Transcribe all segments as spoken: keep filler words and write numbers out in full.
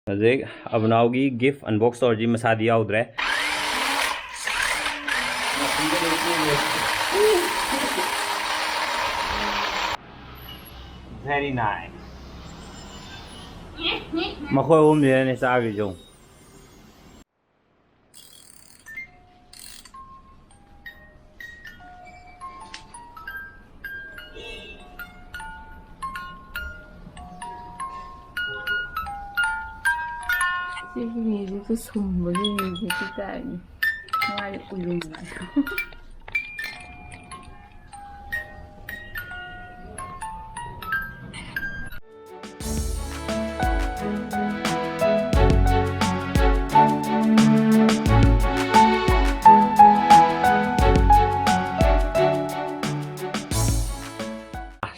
ꯍꯧꯖꯤꯛ ꯑꯕꯨꯅꯥꯎꯒꯤ ꯒꯤꯐ ꯑꯟꯕꯣꯛꯁ ꯇꯧꯔꯗꯤ ꯃꯁꯥꯗꯤ ꯌꯥꯎꯗ꯭ꯔꯦ꯫ Very nice. ꯃꯈꯣꯏ ꯑꯍꯨꯝꯁꯤꯅꯅꯦ ꯆꯥꯈ꯭ꯔꯤꯁꯦ꯫ ꯁꯤꯒꯤ ꯃꯤꯁꯤꯁꯨ ꯁꯨꯝꯕꯒꯤ ꯃꯤꯁꯤꯒꯤ ꯇꯥꯏꯞꯅꯤ꯫ ꯃꯥꯗꯤ ꯎꯏꯔꯨꯝꯕ꯫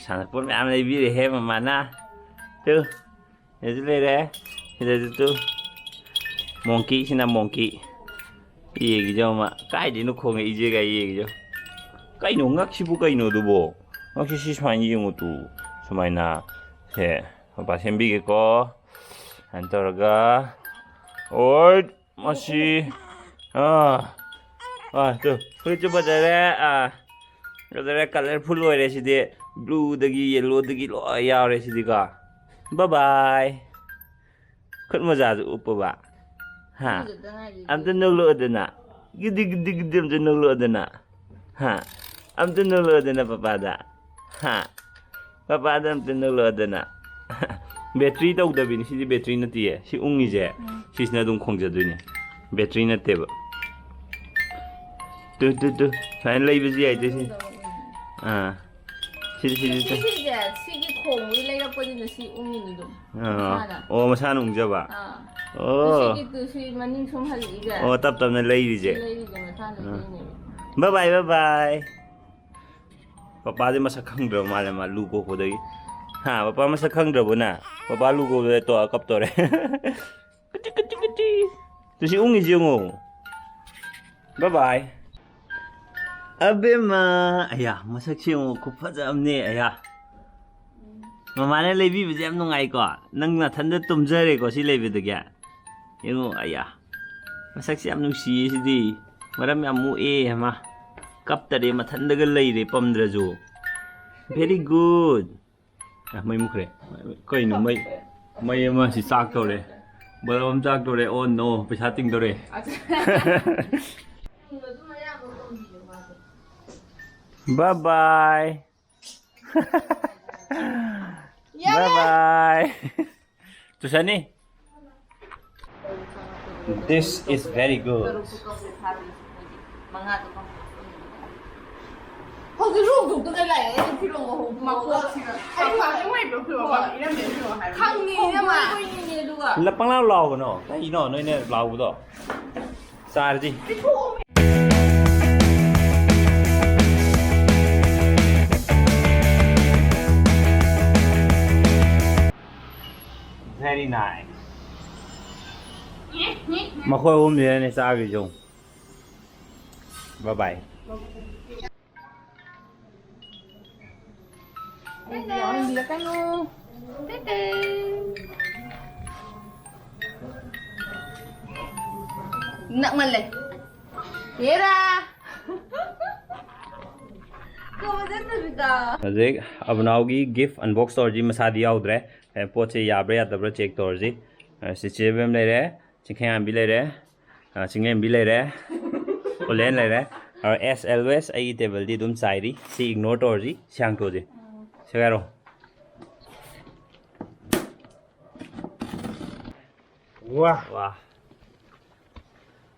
ꯁꯥꯟꯅꯄꯣꯠ ꯃꯌꯥꯝ ꯂꯩꯕꯤꯔꯦꯍꯦ ꯃꯃꯥꯅ꯫ ꯇꯨ, ꯁꯤꯗꯁꯨ ꯂꯩꯔꯦ꯫ ꯁꯤꯗꯁꯨ ꯇꯨ꯫ ꯃꯣꯡꯀꯤ, ꯁꯤꯅ ꯃꯣꯡꯀꯤ꯫ ꯌꯦꯡꯒꯤꯖꯣ ꯑꯃ꯫ ꯀꯥꯏꯗꯩꯅꯣ ꯈꯣꯡꯉꯛꯏꯁꯦ ꯀꯥꯏ ꯌꯦꯡꯒꯤꯖꯣ꯫ ꯀꯩꯅꯣ ꯉꯛꯁꯤꯕꯨ ꯀꯩꯅꯣ ꯑꯗꯨꯕꯣ? ꯉꯛꯁꯤ ꯁꯤ ꯁꯨꯃꯥꯏꯅ ꯌꯦꯡꯉꯨ ꯇꯨ꯫ ꯁꯨꯃꯥꯏꯅ꯫ ꯁꯦ꯫ ꯃꯄꯥ ꯁꯦꯝꯕꯤꯒꯦꯀꯣ꯫ ꯁꯨꯃꯥꯏꯅ ꯇꯧꯔꯒ꯫ ꯑꯣꯏ! ꯃꯁꯤ꯫ ꯑꯥ꯫ ꯑꯥ, ꯇꯨ꯫ ꯐꯨꯔꯤꯠꯁꯨ ꯐꯖꯔꯦ꯫ ꯑꯥ꯫ ꯐꯖꯔꯦ, ꯀꯂꯔꯐꯨꯜ ꯑꯣꯏꯔꯦ ꯁꯤꯗꯤ꯫ ꯕ꯭ꯂꯨꯗꯒꯤ, ꯌꯦꯜꯂꯣꯗꯒꯤ ꯂꯣꯏ ꯌꯥꯎꯔꯦ ꯁꯤꯗꯤꯀꯣ꯫ ꯕꯥꯏ ꯕꯥꯏ꯫ ꯈꯨꯠ ꯃꯣꯖꯥꯁꯨ ꯎꯞꯄꯕ꯫ ꯍꯥ? ꯏꯔꯨꯖꯗ ꯉꯥꯏꯔꯤ ꯑꯝꯇ ꯏꯕꯦꯝꯃ꯫ ꯅꯣꯛꯂꯛꯑꯣꯗꯅ꯫ ꯒꯤꯗꯤ ꯒꯤꯗꯤ ꯒꯤꯗꯤ ꯑꯝꯇ ꯅꯣꯛꯂꯛꯑꯣꯗꯅ꯫ ꯍꯥ? ꯑꯝꯇ ꯅꯣꯛꯂꯛꯑꯣꯗꯅ ꯄꯄꯥꯗ꯫ ꯍꯥ? ꯄꯄꯥꯗ ꯑꯝꯇ ꯅꯣꯛꯂꯛꯑꯣꯗꯅ꯫ ꯕꯦꯇ꯭ꯔꯤ ꯇꯧꯗꯕꯤꯅꯤ, ꯁꯤꯗꯤ ꯕꯦꯇ꯭ꯔꯤ ꯅꯠꯇꯤꯌꯦ꯫ ꯁꯤ ꯎꯪꯉꯤꯁꯦ, ꯎꯝ꯫ ꯁꯤꯁꯤꯅ ꯑꯗꯨꯝ ꯈꯣꯡꯖꯗꯣꯏꯅꯦ꯫ ꯕꯦꯇ꯭ꯔꯤ ꯅꯠꯇꯦꯕ꯫ Two, two, two. ꯁꯨꯃꯥꯏꯅ ꯂꯩꯕꯁꯨ ꯌꯥꯏ, ꯇꯨ, ꯁꯤ꯫ ꯃꯅꯨꯡꯗ ꯑꯃꯨꯛ ꯎꯪꯉꯤ꯫ ꯑꯥ꯫ ꯁꯤꯗꯤ, ꯁꯤꯗꯤ, ꯁꯤ, ꯁꯤ꯫ ꯁꯤꯁꯦ, ꯁꯤꯒꯤ ꯈꯣꯡꯕꯒꯤ ꯂꯩꯔꯛꯄꯅꯤꯅ ꯁꯤ ꯎꯪꯉꯤꯅꯤ ꯑꯗꯨꯝ, ꯑꯥ꯫ ꯃꯁꯥꯅ꯫ ꯑꯣ, ꯃꯁꯥꯅ ꯎꯪꯖꯕ? ꯑꯥ꯫ ꯑꯣ꯫ ꯁꯤꯒꯤ ꯇꯨ, ꯁꯤ ꯃꯅꯤꯡ ꯁꯨꯝ ꯍꯜꯂꯛꯏꯁꯦ꯫ ꯑꯣ, ꯇꯞ ꯇꯞꯅ ꯂꯩꯔꯤꯁꯦ꯫ ꯁꯤ ꯂꯩꯔꯤꯁꯦ ꯃꯁꯥꯅ ꯑꯥ꯫ ꯂꯩꯅꯦꯕ꯫ ꯕꯥꯏ ꯕꯥꯏ, ꯕꯥꯏ ꯕꯥꯏ꯫ ꯄꯄꯥꯗꯤ ꯃꯁꯛ ꯈꯪꯗ꯭ꯔꯕ ꯃꯥꯜꯂꯦ ꯃꯥ ꯂꯨ ꯀꯣꯛꯄꯗꯒꯤ꯫ ꯍꯥ, ꯄꯄꯥ ꯃꯁꯛ ꯈꯪꯗ꯭ꯔꯕꯣ ꯅꯪ? ꯄꯄꯥ ꯂꯨ ꯀꯣꯛꯄꯗ ꯇꯣꯛꯑ ꯀꯞꯇꯣꯔꯦ꯫ ꯀꯨꯇꯤ, ꯀꯨꯇꯤ, ꯀꯨꯇꯤ꯫ ꯇꯨ ꯁꯤ ꯎꯪꯉꯤꯁꯤ ꯌꯦꯡꯉꯣ꯫ ꯕꯥꯏ ꯕꯥꯏ꯫ ꯑꯕꯦꯝꯃ! ꯑꯌꯥ, ꯃꯁꯛꯁꯦ ꯌꯦꯡꯉꯣ, ꯈꯨꯐꯖ ꯑꯃꯅꯦ, ꯑꯌꯥ꯫ ꯃꯃꯥꯅ ꯂꯩꯕꯤꯕꯁꯦ ꯌꯥꯝ ꯅꯨꯡꯉꯥꯏꯀꯣ꯫ ꯅꯪ ꯅꯊꯟꯗ ꯇꯨꯝꯖꯔꯦꯀꯣ ꯁꯤ ꯂꯩꯕꯗꯒꯤ꯫ ꯌꯦꯡꯉꯣ, ꯑꯌꯥ꯫ ꯃꯁꯛꯁꯦ ꯌꯥꯝ ꯅꯨꯡꯁꯤꯌꯦ ꯁꯤꯗꯤ꯫ ꯃꯔꯝ ꯌꯥꯝ ꯃꯣꯛꯑꯦ ꯃꯥ꯫ ꯀꯞꯇꯔꯦ, ꯃꯊꯟꯗꯒ ꯂꯩꯔꯦ ꯄꯝꯗ꯭ꯔꯁꯨ꯫ Very good꯫ ꯑ, ꯃꯩ ꯃꯨꯠꯈ꯭ꯔꯦ꯫ ꯀꯩꯅꯣ ꯃꯩ, ꯃꯩ ꯑꯃ ꯁꯤ ꯆꯥꯛ ꯇꯧꯔꯦ꯫ ꯕꯜꯕ ꯑꯃ ꯆꯥꯛ ꯇꯧꯔꯦ꯫ Oh no, ꯄꯩꯁꯥ ꯇꯤꯡꯗꯧꯔꯦ꯫ Bye bye꯫ Bye bye꯫ ꯆꯨꯁꯅꯤ꯫ This is very good꯫ ꯍꯧꯖꯤꯛ ꯂꯨ ꯍꯧꯗꯣꯛꯇꯅ ꯂꯥꯛꯑꯦ꯫ ꯑꯩ ꯐꯤꯔꯣꯜ ꯍꯧꯗꯣꯛꯑꯒ꯫ ꯃꯀꯣꯛꯁꯤꯒ꯫ ꯑꯩ ꯉꯥꯛꯇꯪ ꯂꯩꯕ꯭ꯔꯣ? ꯐꯤꯔꯣꯜ ꯍꯣꯏ꯫ ꯏꯔꯝꯃꯦ ꯐꯤꯔꯣꯜ ꯍꯥꯏꯕ꯫ ꯈꯪꯉꯦ, ꯏꯅꯝꯃ꯫ ꯍꯧꯗꯣꯛꯇꯣꯏꯅꯤꯅꯦ ꯑꯗꯨꯒ꯫ ꯂ-, ꯄꯪꯂꯥꯎ ꯂꯥꯎꯒꯅꯣ꯫ ꯀꯩꯅꯣ ꯅꯣꯏꯅ ꯂꯥꯎꯕꯗꯣ? ꯆꯥꯔꯁꯤ꯫ Very nice꯫ ꯃꯈꯣꯏ ꯑꯍꯨꯝꯁꯤꯅꯅꯦ ꯆꯥꯈ꯭ꯔꯤꯁꯦ꯫ Bye bye꯫ ꯅꯛꯃꯜꯂꯦ꯫ ꯌꯦꯔꯥ꯫ ꯀꯣꯕ ꯆꯠꯇꯕꯤꯗ꯫ ꯍꯧꯖꯤꯛ ꯑꯕꯅꯥꯎꯒꯤ gift unbox ꯇꯧꯔꯁꯤ, ꯃꯁꯥꯗꯤ ꯌꯥꯎꯗ꯭ꯔꯦ꯫ ꯑꯦ, ꯄꯣꯠꯁꯦ ꯌꯥꯕ꯭ꯔꯥ ꯌꯥꯗꯕ꯭ꯔꯥ check ꯇꯧꯔꯁꯤ꯫ ꯑꯦ, ꯆꯦꯆꯦ ꯕꯦꯝ ꯂꯩꯔꯦ, ꯆꯤꯡꯈꯩꯉꯥꯟꯕꯤ ꯂꯩꯔꯦ, ꯑ, ꯆꯤꯡꯂꯦꯝꯕꯤ ꯂꯩꯔꯦ, ꯑꯣꯂꯦꯟ ꯂꯩꯔꯦ꯫ ꯑ, as always ꯑꯩꯒꯤ ꯇꯦꯕꯜꯗꯤ ꯑꯗꯨꯝ ꯆꯥꯏꯔꯤ꯫ ꯁꯤ ignore ꯇꯧꯔꯁꯤ, ꯁꯤ ꯍꯥꯡꯇꯣꯛꯑꯁꯤ꯫ ꯁꯦꯒꯥꯏꯔꯣ꯫ ꯋꯥ꯫ ꯋꯥ꯫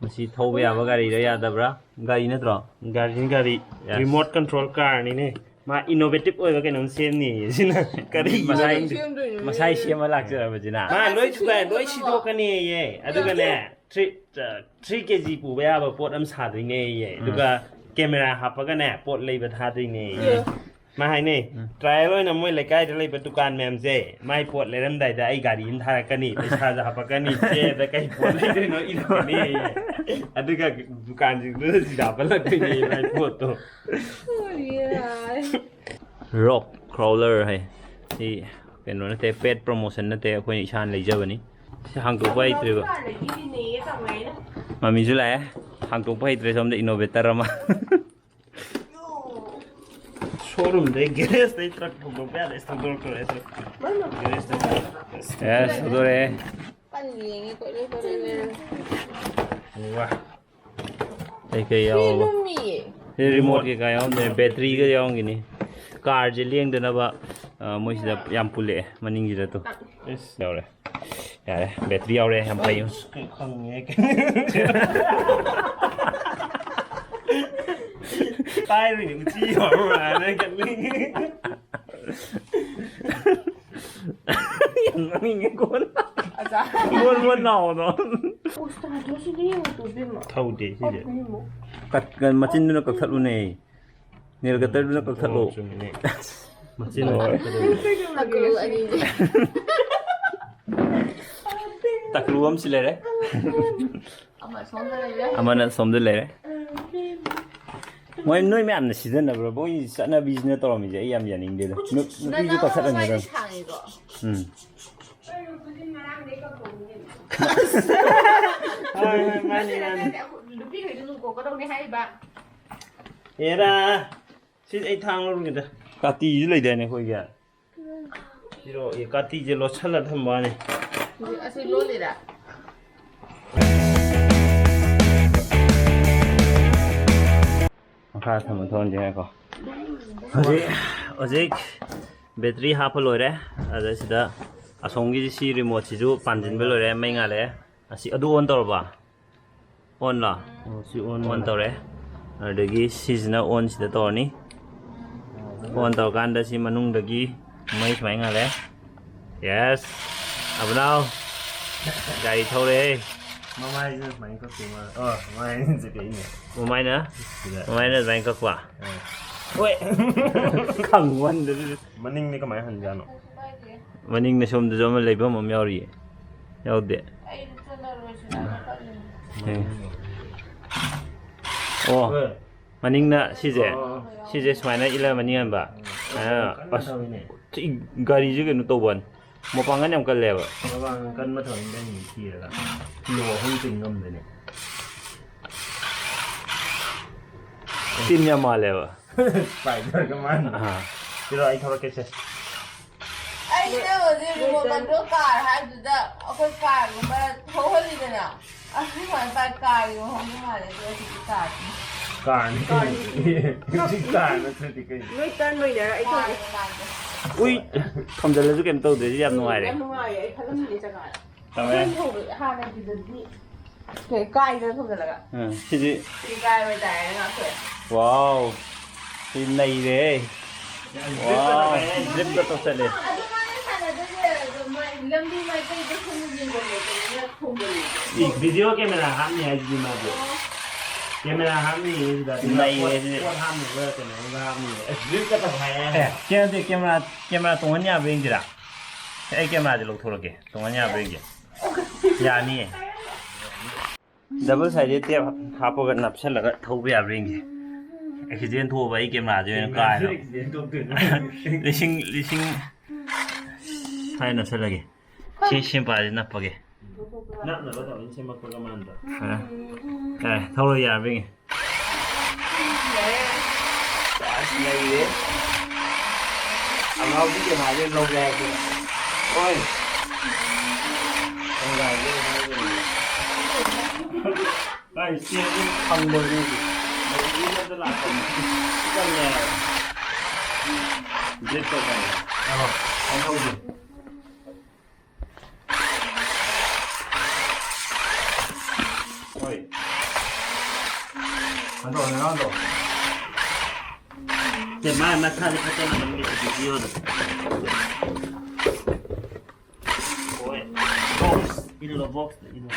ꯃꯁꯤ ꯊꯧꯕ ꯌꯥꯕ ꯒꯥꯔꯤꯔ ꯌꯥꯗꯕ꯭ꯔꯥ? ꯒꯥꯔꯤ ꯅꯠꯇ꯭ꯔꯣ? ꯒꯥꯔꯤꯅꯤ, ꯒꯥꯔꯤ꯫ Yes꯫ Remote control car ꯅꯤꯅꯦ꯫ ꯃꯥ innovative ꯑꯣꯏꯕ ꯀꯩꯅꯣꯝ ꯁꯦꯝꯅꯤꯌꯦ ꯁꯤꯅ꯫ ꯀꯔꯤ ꯃꯁꯥꯏ, ꯈꯪꯗꯦ꯫ ꯃꯁꯥꯏ ꯁꯦꯝꯃ ꯂꯥꯛꯆꯔꯕꯁꯤꯅ꯫ ꯃꯥ ꯂꯣꯏ ꯊꯨꯒꯥꯏ, ꯂꯣꯏ ꯁꯤꯗꯣꯛꯀꯅꯤꯌꯦ꯫ ꯑꯗꯨꯒꯅꯦ, three, uh, three K G ꯄꯨꯕ ꯌꯥꯕ ꯄꯣꯠ ꯑꯃ ꯁꯥꯗꯣꯏꯅꯦꯌꯦ꯫ ꯎꯝ꯫ ꯑꯗꯨꯒ camera ꯍꯥꯞꯄꯒꯅꯦ, ꯄꯣꯠ ꯂꯩꯕ ꯊꯥꯗꯣꯏꯅꯦꯌꯦ꯫ ꯎꯝ꯫ ꯃꯥ ꯍꯥꯏꯅꯩ, ꯎꯝ꯫ Trial ꯑꯣꯏꯅ ꯃꯣꯏ ꯂꯩꯀꯥꯏꯗ ꯂꯩꯕ ꯗꯨꯀꯥꯟ ꯃꯌꯥꯝꯁꯦ, ꯃꯥꯏ ꯄꯣꯠ ꯂꯩꯔꯝꯗꯥꯏꯗ ꯑꯩ ꯒꯥꯔꯤ ꯑꯃ ꯊꯥꯔꯛꯀꯅꯤ, ꯄꯩꯁꯥꯁꯨ ꯍꯥꯄꯛꯀꯅꯤ, ꯆꯦꯗ ꯀꯩ ꯄꯣꯠ ꯂꯩꯗꯣꯏꯅꯣ ꯏꯔꯛꯀꯅꯤ꯫ ꯑꯗꯨꯒ ꯗꯨꯀꯥꯟꯁꯤꯡꯗꯨꯗ ꯁꯤꯗ ꯍꯥꯞꯄꯜꯂꯛꯇꯣꯏꯅꯦ ꯃꯥꯏ ꯄꯣꯠꯇꯣ꯫ Rock crawler ꯍꯥꯏ꯫ ꯁꯤ ꯀꯩꯅꯣ ꯅꯠꯇꯦ, paid promotion ꯅꯠꯇꯦ, ꯑꯩꯈꯣꯏꯅ ꯏꯁꯥꯅ ꯂꯩꯖꯕꯅꯤ꯫ ꯁꯤ ꯍꯥꯡꯗꯣꯛꯄ ꯍꯩꯇ꯭ꯔꯤꯕ꯫ ꯃꯃꯤꯁꯨ ꯂꯥꯛꯑꯦ꯫ ꯍꯥꯡꯗꯣꯛꯄ ꯍꯩꯇ꯭ꯔꯦ ꯁꯣꯝꯗ innovator ꯑꯃ꯫ Showroomꯗꯩ, garageꯇꯩ truck ꯍꯧꯗꯣꯛꯄ ꯌꯥꯗꯦ꯫ ꯊꯧꯗꯣꯔꯛꯇꯣꯔꯦ truck꯫ Garageꯇꯩ꯫ Yes, ꯊꯧꯗꯣꯔꯛꯑꯦ꯫ ꯀꯟ ꯌꯦꯡꯉꯤ ꯀꯣꯏꯂꯦ ꯀꯣꯏꯂꯦ꯫ ꯋꯥ꯫ ꯀꯩꯀꯩ ꯌꯥꯎꯕ? ꯂꯨꯝꯃꯤꯌꯦ꯫ ꯁꯤ remote ꯀꯩꯀꯥ ꯌꯥꯎꯔꯝꯗꯣꯏꯅꯦ, batteryꯒ ꯌꯥꯎꯔꯝꯒꯅꯤ꯫ Carꯁꯦ ꯂꯦꯡꯗꯅꯕ, ꯑ, ꯃꯣꯏꯁꯤꯗ ꯌꯥꯝ ꯄꯨꯜꯂꯛꯑꯦ, ꯃꯅꯤꯡꯁꯤꯗ ꯇꯨ꯫ ꯌꯥꯎꯔꯦ꯫ ꯌꯥꯔꯦ, battery ꯌꯥꯎꯔꯦ, ꯌꯥꯝ ꯐꯩ꯫ ꯈꯪꯉꯦ꯫ ꯄꯥꯏꯔꯨꯏꯅꯦ, ꯎꯆꯤ ꯌꯥꯎꯔꯝꯕ꯭ꯔꯥꯅ ꯈꯜꯂꯤ꯫ ꯌꯥꯝ ꯅꯣꯛꯅꯤꯡꯉꯦ, ꯀꯣꯟ꯫ ꯑꯆꯥ꯫ ꯃꯣꯟ ꯃꯣꯟ ꯂꯥꯎꯕꯗꯣ꯫ ꯎꯁ, ꯇꯥꯗ꯭ꯔꯣ ꯁꯤꯗꯤ ꯌꯦꯡꯉꯨ ꯇꯨ, ꯏꯕꯦꯝꯃ꯫ ꯊꯧꯗꯦ ꯁꯤꯁꯦ꯫ ꯀꯞꯄꯤꯃꯣ꯫ ꯀꯠ-, ꯀꯠ-, ꯃꯆꯤꯟꯗꯨꯅ ꯀꯛꯊꯠꯂꯨꯅꯦ꯫ Nail cutterꯗꯨꯅ ꯀꯛꯊꯠꯂꯣ꯫ ꯑꯣ, ꯆꯨꯝꯃꯤꯅꯦ꯫ ꯃꯆꯤꯟ ꯍꯣꯏ꯫ ꯀꯛꯊꯠꯀꯗꯧꯕꯅꯦ꯫ ꯇꯀꯂꯨ ꯑꯅꯤꯁꯦ꯫ ꯇꯀꯂꯨ ꯑꯃꯁꯨ ꯂꯩꯔꯦ꯫ ꯑꯃ ꯁꯣꯝꯗ ꯂꯩꯔꯦ꯫ ꯑꯃꯅ ꯁꯣꯝꯗ ꯂꯩꯔꯦ꯫ ꯃꯣꯏ, ꯅꯣꯏ ꯃꯌꯥꯝꯅ ꯁꯤꯖꯤꯟꯅꯕ꯭ꯔꯥ? ꯃꯣꯏ ꯆꯠꯅꯕꯤꯁꯤꯅ ꯇꯧꯔꯝꯃꯤꯁꯦ ꯑꯩ ꯌꯥꯝ ꯌꯥꯅꯤꯡꯗꯦꯗ꯫ ꯅꯨ-, ꯅꯨꯄꯤꯁꯨ ꯅꯪ ꯀꯛꯊꯠꯍꯟꯒꯗꯕꯅꯤ꯫ ꯃꯃꯥꯏꯗꯤ ꯁꯥꯡꯉꯤꯀꯣ? ꯎꯝ꯫ ꯍꯣꯏ, ꯍꯣꯏ, ꯃꯥꯅꯤ, ꯃꯥꯅꯤ꯫ ꯅꯨꯄꯤꯈꯩꯗꯨ ꯂꯨꯀꯣꯛꯀꯗꯧꯅꯦ ꯍꯥꯏꯔꯤꯕ꯫ ꯑꯦꯔꯥ, ꯁꯤ ꯑꯩ ꯊꯥꯡ ꯂꯧꯔꯨꯒꯦꯗ꯫ ꯀꯥꯇꯤꯁꯨ ꯂꯩꯗꯥꯏꯅꯦ ꯑꯩꯈꯣꯏꯒꯤ? ꯄꯤꯔꯛꯑꯣ, ꯑꯦ, ꯀꯥꯇꯤꯁꯦ ꯂꯣꯠꯁꯜꯂ ꯊꯝꯕ ꯋꯥꯅꯤ꯫ ꯑꯁꯤ ꯂꯣꯜꯂꯤꯔꯥ? ꯃꯈꯥ ꯊꯝꯕ ꯊꯣꯛꯍꯟꯁꯦ ꯉꯥꯏꯈꯣ꯫ ꯍꯧꯖꯤꯛ, ꯍꯧꯖꯤꯛ battery ꯍꯥꯞꯄ ꯂꯣꯏꯔꯦ꯫ ꯑꯗ ꯁꯤꯗ ꯑꯁꯣꯝꯒꯤ ꯁꯤ remoteꯁꯤꯁꯨ ꯄꯥꯟꯁꯤꯟꯕ ꯂꯣꯏꯔꯦ, ꯃꯩ ꯉꯥꯜꯂꯛꯑꯦ꯫ ꯑꯁꯤ ꯑꯗꯨ on ꯇꯧꯔꯕ? On ꯂꯣ? ꯑꯣ, ꯁꯤ on On ꯃꯥꯜꯂꯦ꯫ ꯇꯧꯔꯦ꯫ ꯑꯗꯨꯗꯒꯤ ꯁꯤꯁꯤꯅ on ꯁꯤꯗ ꯇꯧꯔꯅꯤ꯫ On ꯇꯧꯔꯀꯥꯟꯗ ꯁꯤ ꯃꯅꯨꯡꯗꯒꯤ ꯃꯩ ꯁꯨꯃꯥꯏꯅ ꯉꯥꯜꯂꯦ꯫ Yes꯫ ꯑꯕꯅꯥꯎ꯫ ꯒꯥꯔꯤ ꯊꯧꯔꯦꯍꯦ꯫ ꯃꯃꯥꯏꯁꯤꯅ ꯁꯨꯃꯥꯏꯅ ꯀꯛꯇꯣꯏ ꯃꯥꯜꯂꯦ꯫ ꯑꯣ, ꯃꯃꯥꯏꯁꯤꯅ ꯀꯛꯏꯅꯦ꯫ ꯃꯃꯥꯏꯅ? ꯁꯤꯗ꯫ ꯃꯃꯥꯏꯅ ꯑꯗꯨꯃꯥꯏꯅ ꯀꯛꯄ? ꯑꯥ꯫ ꯍꯣꯏ꯫ ꯈꯪꯃꯟꯗꯗꯅ꯫ ꯃꯅꯤꯡꯗꯤ ꯀꯃꯥꯏꯅ ꯍꯟꯖꯥꯠꯅꯣ? ꯃꯅꯤꯡꯗ ꯁꯣꯝꯗꯁꯨ ꯑꯃ ꯂꯩꯐꯝ ꯑꯃ ꯌꯥꯎꯔꯤꯌꯦ꯫ ꯌꯥꯎꯗꯦ? ꯑꯦ꯫ ꯑꯣ, ꯍꯣꯏ꯫ ꯃꯅꯤꯡꯅ ꯁꯤꯁꯦ? ꯑꯣ꯫ ꯁꯤꯁꯦ ꯁꯨꯃꯥꯏꯅ ꯏꯜꯂ ꯃꯅꯤꯡ ꯍꯟꯕ? ꯑꯥ, ꯀꯟꯅ ꯑꯁ, ꯊꯧꯔꯤꯅꯦ꯫ ꯁꯤ ꯒꯥꯔꯤꯁꯦ ꯀꯩꯅꯣ ꯇꯧꯕ ꯋꯥꯅꯤ꯫ ꯃꯄꯥꯡꯒꯜ ꯌꯥꯝ ꯀꯜꯂꯦꯕ꯫ ꯃꯄꯥꯡꯒꯜ ꯀꯟꯕ ꯊꯧꯔꯤꯅꯤ ꯀꯩꯅꯣ ꯊꯤꯔꯒ꯫ ꯀꯤꯂꯣ ꯑꯍꯨꯝ ꯆꯤꯡ ꯉꯝꯗꯣꯏꯅꯦ꯫ ꯇꯤꯝ ꯌꯥꯝ ꯃꯥꯜꯂꯦꯕ꯫ ꯁ꯭ꯄꯥꯏꯗꯔꯒ ꯃꯥꯟꯕ꯫ ꯑꯥ꯫ ꯄꯤꯔꯣ, ꯑꯩ ꯊꯧꯔꯛꯀꯦꯁꯦ꯫ ꯑꯩꯅ ꯍꯧꯖꯤꯛ remote control car ꯍꯥꯏꯗꯨꯗ ꯑꯩꯈꯣꯏ car ꯒꯨꯝꯕ ꯊꯧꯍꯜꯂꯤꯗꯅ꯫ ꯑꯗꯨꯃꯥꯏꯅ ꯄꯥꯏ car ꯒꯤ ꯃꯑꯣꯡꯗ ꯃꯥꯜꯂꯦ, ꯑꯗꯨꯒ ꯍꯧꯖꯤꯛꯇꯤ car ꯅꯤ꯫ Car ꯅꯤ ꯀꯩꯅꯣ꯫ ꯍꯧꯖꯤꯛ car ꯅꯠꯇ꯭ꯔꯗꯤ ꯀꯩꯅꯣ꯫ ꯅꯣꯏ turn ꯂꯣꯏꯅꯔ ꯑꯩ ꯊꯧꯒꯦ꯫ ꯃꯥꯜꯂꯦ, ꯃꯥꯜꯂꯦ꯫ ꯎꯏ, ꯊꯣꯝꯖꯤꯜꯂꯁꯨ ꯀꯩꯝ ꯇꯧꯗ꯭ꯔꯦ, ꯁꯤ ꯌꯥꯝ ꯎꯝ, ꯅꯨꯡꯉꯥꯏꯔꯦ꯫ ꯌꯥꯝ ꯅꯨꯡꯉꯥꯏꯌꯦ, ꯑꯩ ꯈꯜꯂꯝꯃꯤꯅꯦ ꯖꯒꯥꯗ꯫ ꯇꯧꯔꯦ꯫ ꯑꯩꯈꯣꯏ ꯊꯧꯕꯗ ꯍꯥꯟꯅꯒꯤꯗꯨꯗꯤ ꯀꯩ ꯀꯥꯏꯗꯅ ꯊꯣꯝꯖꯤꯜꯂꯒ꯫ ꯑꯥ, ꯁꯤꯗꯤ꯫ ꯁꯤ ꯀꯥꯏꯕ ꯇꯥꯏꯔꯦ ꯉꯥꯛꯊꯣꯛꯑꯦ꯫ Wow꯫ ꯁꯤ ꯅꯩꯔꯦ꯫ Wow, drift ꯀ ꯇꯧꯁꯜꯂꯦ꯫ ꯑꯗꯨꯃꯥꯏꯅ ꯁꯥꯟꯅꯗꯣꯏꯁꯦ, ꯑꯗꯨꯃꯥꯏ-, ꯂꯝꯕꯤ ꯃꯥꯏꯀꯩꯗ ꯁꯨꯝ ꯌꯦꯡꯕ ꯅꯠꯇꯕꯅꯤꯅ ꯊꯣꯡꯕꯅꯦ꯫ ꯏ, video camera ꯍꯥꯞꯅꯤ ꯍꯥꯏꯁꯤꯗꯤ ꯃꯥꯗꯤ꯫ ꯑꯣ꯫ Camera ꯍꯥꯞꯅꯤ ꯍꯥꯏꯁꯤꯗ, ꯑꯗꯨꯅ ꯅꯩꯔꯦ ꯄꯣꯠ, ꯑꯗꯨꯗꯤ꯫ ꯄꯣꯠ ꯍꯥꯞꯅꯕ ꯀꯩꯅꯣꯝꯒ ꯍꯥꯞꯅꯤ꯫ ꯑꯁ, drift ꯀ ꯇꯧ ꯍꯥꯏꯔꯦ꯫ ꯑꯦ, ꯀꯦ-, ꯅꯠꯇꯦ, camera, camera ꯇꯣꯡꯍꯟ ꯌꯥꯕ꯭ꯔꯥ ꯌꯦꯡꯁꯤꯔꯥ? ꯑꯩ camera ꯁꯦ ꯂꯧꯊꯣꯔꯛꯀꯦ, ꯇꯣꯡꯍꯟ ꯌꯥꯕ꯭ꯔꯥ ꯌꯦꯡꯒꯦ꯫ ꯌꯥꯅꯤꯌꯦ꯫ Double sided tape ꯍꯥꯞꯄꯒ ꯅꯞꯁꯜꯂꯒ ꯊꯧꯕ ꯌꯥꯕ꯭ꯔꯥ ꯌꯦꯡꯒꯦ꯫ Accident ꯊꯣꯛꯑꯕ ꯑꯩ camera ꯁꯦ ꯑꯣꯏꯅ ꯀꯥꯏꯔꯦ꯫ Accident ꯊꯣꯛꯇꯣꯏꯅꯦ꯫ ꯂꯤꯁꯤꯡ, ꯂꯤꯁꯤꯡ ꯁ꯭ꯋꯥꯏ ꯅꯞꯁꯜꯂꯒꯦ꯫ ꯁꯤ ꯁꯤꯝꯄꯥꯁꯦ ꯅꯞꯄꯒꯦ꯫ ꯅꯞꯅꯕ ꯇꯧꯔꯤꯅꯤ, ꯁꯦꯝꯃꯛꯄꯒ ꯃꯥꯟꯗ꯫ ꯑ, ꯑ, ꯊꯧꯔ ꯌꯥꯕ꯭ꯔꯥ ꯌꯦꯡꯒꯦ꯫ ꯑꯁ, ꯅꯩꯔꯦ꯫ ꯑꯉꯥꯎꯕꯤ ꯀꯅꯥꯗꯩ ꯂꯧꯒꯦ ꯍꯥꯏꯕꯗꯨꯅ꯫ ꯍꯣꯏ꯫ ꯀꯅꯥꯗꯩ ꯂꯧꯒꯦ? ꯑꯩ ꯁ꯭ꯇꯦꯞꯁꯨ ꯐꯪꯗꯕꯅꯤ ꯍꯧꯖꯤꯛ꯫ ꯂꯧꯕꯤꯅꯕꯗ ꯂꯥꯛꯄꯅꯤ꯫ ꯆꯠꯂꯦ ꯍꯥꯏꯕ꯫ ꯕ꯭ꯔꯦꯛ ꯇꯧꯗꯕꯅꯤ꯫ ꯑꯍꯣꯏ꯫ ꯀꯩꯝ ꯇꯧꯗꯦ꯫ ꯍꯣꯏ꯫ ꯍꯟꯗꯣꯛꯑꯣ, ꯍꯟꯗꯣꯛꯑꯣ꯫ ꯁꯦ, ꯃꯥ ꯃꯁꯥꯗꯤ ꯐꯖꯅ ꯑꯗꯨꯝ ꯚꯤꯗꯤꯑꯣꯗ꯫ ꯍꯣꯏ꯫ Box ꯏꯜꯂꯣ, box ꯏꯜꯂꯣ꯫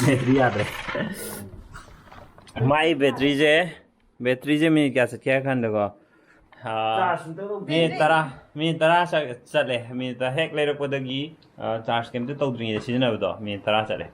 ꯕꯦꯇ꯭ꯔꯤ ꯌꯥꯗ꯭ꯔꯦ꯫ ꯃꯥꯏ ꯕꯦꯇ꯭ꯔꯤꯁꯦ ꯕꯦꯇ꯭ꯔꯤꯁꯦ ꯃꯤꯅꯤꯠ ꯀꯌꯥ ꯆꯠꯀꯦ ꯍꯥꯏ ꯀꯥꯟꯗꯀꯣ, ꯑꯥ, ꯃꯤꯅꯤꯠ ꯇꯔꯥ, ꯃꯤꯅꯤꯠ ꯇꯔꯥ ꯆꯠ- ꯆꯠꯂꯦ꯫ ꯃꯤꯅꯤꯠ ꯇꯔꯥ ꯍꯦꯛ ꯂꯩꯔꯛꯄꯗꯒꯤ, ꯑꯥ, ꯆꯥꯔꯖ ꯀꯩꯝꯇ ꯇꯧꯗ꯭ꯔꯤꯉꯩꯗ ꯁꯤꯖꯤꯟꯅꯕꯗꯣ ꯃꯤꯅꯤꯠ ꯇꯔꯥ ꯆꯠꯂꯦ꯫